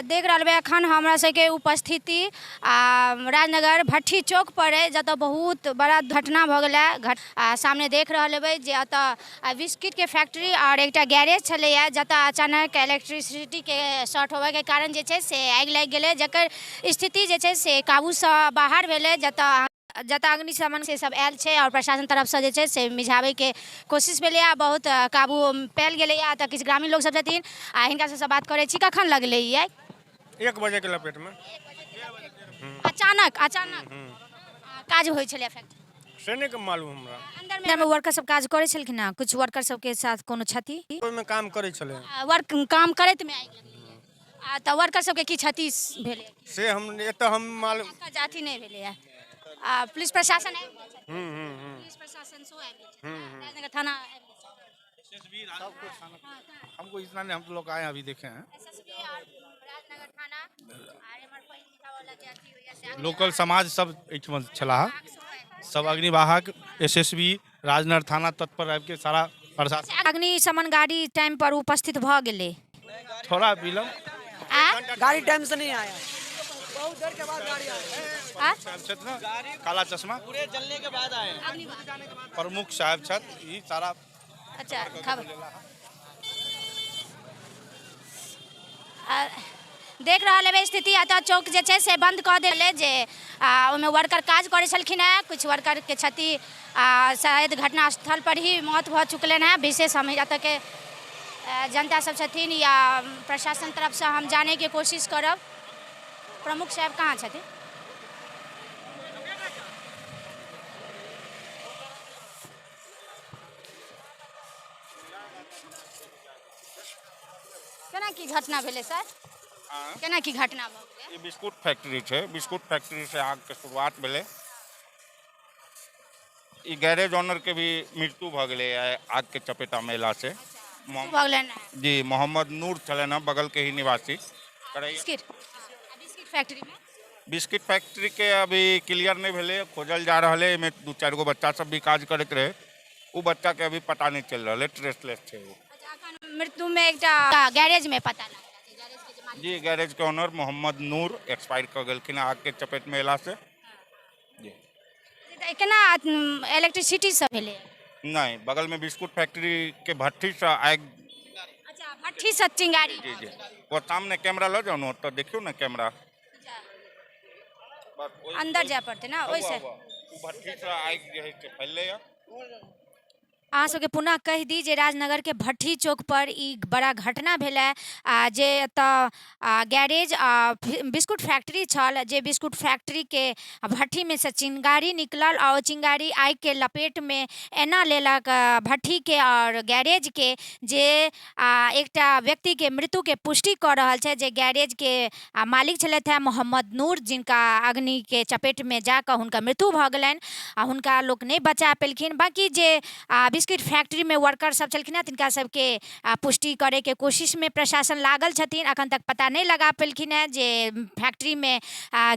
देख रहल हेबै एखन हमरा सबके उपस्थिति आ राजनगर भट्ठी चौक पर अइ, जतऽ बहुत बड़ा घटना भऽ गेलै। आ सामने देख रहल हेबै जे एतऽ बिस्किटके फैक्ट्री आओर एकटा गैरेज छलैए, जतऽ अचानक इलेक्ट्रिसिटीके शॉर्ट होबऽके कारण जे छै से आगि लागि गेलै, जकर स्थिति जे छै से काबूसँ बाहर भेलै, जतऽ अग्निशमन से सब आयल छै आओर प्रशासन तरफसँ जे छै से मिझाबैके कोशिश भेलैए, बहुत काबू पायल गेलैए। तऽ किछु ग्रामीण लोक सब छथिन आ हिनका सबसँ बात करै छी। कखन लगलै ई आगि? 1 बजे के लपेट में। अचानक? अचानक काज होइ छलै फैक्ट्री से नहि मालूम हमरा। अंदर में वर्कर सब काज करै छलखिन हँ? किछु वर्कर सबके साथ कोनो क्षति? ओहिमे काम करै छलै। वर्क काम करैत में आगि लगलै आ तऽ वर्कर सबके की क्षति भेलै? से हम एतऽ हम मालूम अथी नहि भेलैए। आ पुलिस प्रशासन आबि गेल छथि? हूँ हूँ हूँ पुलिस प्रशासन सेहो आबि गेल छथि? राजनगर थाना आबि गेल छथि? सब कुछ हमको इतना नहीं, हम तो लोग आए हैं अभी देखे हैं। एसएसबी और राजनगर थाना आर एम्हर पानि निकालऽ जे अथी होइए से लोकल समाज सब एहिठमा छलाह, सब अग्निवाहक, एसएसबी, राजनगर थाना तत्पर आबि के सारा प्रशासन। अग्निशमन गाड़ी टाइम पर उपस्थित भऽ गेलै? थोड़ा विलम्ब। आ गाड़ी टाइम से नहीं आया, बहुत देर के बाद गाड़ी आया। आ साहब छथि ने, काला चश्मा पूरे जलने के बाद आए। प्रमुख साहब छथि ई सारा। अच्छा, खबर देख रहल हेबै स्थिति। एतऽ चौक जे छै से बंद कऽ देले जे ओहिमे वर्कर काज करै छलखिन हेँ। किछु वर्करके क्षति शायद घटनास्थल पर ही मौत भऽ चुकलनि हेँ। विशेष हम एतऽके जनता सब छथिन या प्रशासन तरफसँ हम जानैके कोशिश करब। प्रमुख साहेब कहाँ छथिन? केना की घटना भेलै सर? केना की घटना भऽ गेलै? ई बिस्कुट फैक्ट्री छै, बिस्कुट फैक्ट्री से आग के शुरुआत भेलै। ई गैरेज ऑनर के भी मृत्यु भऽ गेलै आग के चपेटा में अयला से। मृत्यु भऽ गेलनि? जी, मोहम्मद नूर छलनि हँ, बगल के ही निवासी। बिस्किट फैक्ट्री में? बिस्किट फैक्ट्री के अभी क्लियर नहीं भेलै, खोजल जा रहल है। एहिमे 2-4 गो बच्चा सब भी काज करैत रहे, ओ बच्चा के अभी पता नहीं चल रहल है, ट्रेसलेस छै ओ। अच्छा, अखन मृत्यु में एकटा गैरेज में पता लागल? गैरेज के जे मालिक? जी, गैरेज के ऑनर मोहम्मद नूर एक्सपायर कऽ गेलखिन आग के चपेट में अयला से। जी। तऽ केना इलेक्ट्रिसिटी सब भेलै? नहीं, बगल में बिस्कुट फैक्ट्री के भट्ठी से आगि। अच्छा, भट्ठी से चिंगारी। जी जी, वो सामने कैमरा लऽ जाउ ने, ओतऽ देखियौ ने कैमरा। अंदर जाय पड़तै ने ओहिसँ? ओ भट्ठी से आगि जे है से फैललै। अहाँ सबके पुनः कहि दी जे राजनगरके भट्ठी चौक पर ई बड़ा घटना भेलै आ जे एतऽ गैरेज आ बिस्कुट फैक्ट्री छल, जे बिस्कुट फैक्ट्रीके भट्ठीमे से चिंगारी निकलल आ ओ चिंगारी आगिके लपेटमे एना लेलक भट्ठीके आओर गैरेजके जे एकटा व्यक्तिके मृत्युके पुष्टि कऽ रहल छै, जे गैरेजके मालिक छलथि हेँ मोहम्मद नूर, जिनका अग्निके चपेटमे जाकऽ हुनकर मृत्यु भऽ गेलनि आ हुनका लोक नहि बचा पेलखिन। बाँकी जे बिस्किट फैक्ट्रीमे वर्कर सब छलखिन हेँ, तिनका सबके पुष्टि करैके कोशिशमे प्रशासन लागल छथिन। अखन तक पता नहि लगा पेलखिन हेँ जे फैक्ट्रीमे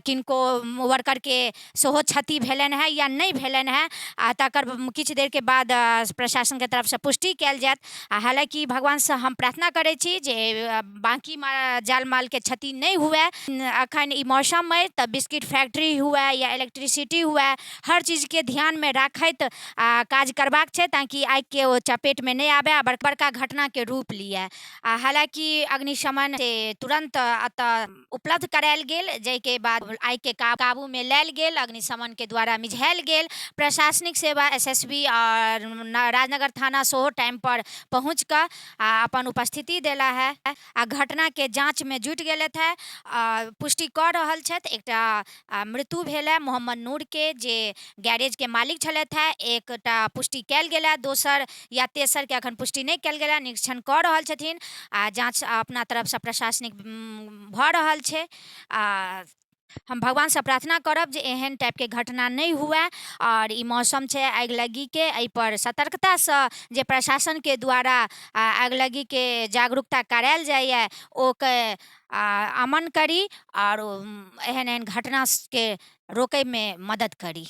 किनको वर्करके सेहो क्षति भेलनि हेँ या नहि भेलनि हेँ, आ तकर किछु देरके बाद प्रशासनके तरफसँ पुष्टि कयल जायत। आ हालाँकि भगवानसँ हम प्रार्थना करै छी जे बाँकी जान मालके क्षति नहि हुए। अखन ई मौसम अइ तऽ बिस्किट फैक्ट्री हुए या इलेक्ट्रिसिटी हुए, हर चीजके ध्यानमे राखैत काज करबाक छै, ताकि आगिके ओ चपेटमे नहि आबय आ बड़का घटनाके रूप लिअ। आ हालाँकि अग्निशमन से तुरन्त एतऽ उपलब्ध करायल गेल, जाहिके बाद आगिके काबूमे लायल गेल, अग्निशमनके द्वारा मिझायल गेल। प्रशासनिक सेवा, एसएसबी आओर राजनगर थाना सेहो टाइमपर पहुँच कऽ आ अपन उपस्थिति देला है आ घटनाके जाँचमे जुटि गेलथि है आ पुष्टि कऽ रहल छथि। एकटा मृत्यु भेल है मोहम्मद नूरके, जे गैरेजके मालिक छलथि है, एकटा पुष्टि कयल गेल है। दोसर या तेसरके अखन पुष्टि नहि कयल गेल है, निरीक्षण कऽ रहल छथिन आ जाँच अपना तरफसँ प्रशासनिक भऽ रहल छै। आ हम भगवानसँ प्रार्थना करब जे एहन टाइपके घटना नहि हुए आओर ई मौसम छै आगिलग्गीके, एहिपर सतर्कतासँ जे प्रशासनके द्वारा आगिलग्गीके जागरूकता करायल जाइए ओके अमन करी आओर एहन एहन घटनाके रोकैमे मदद करी।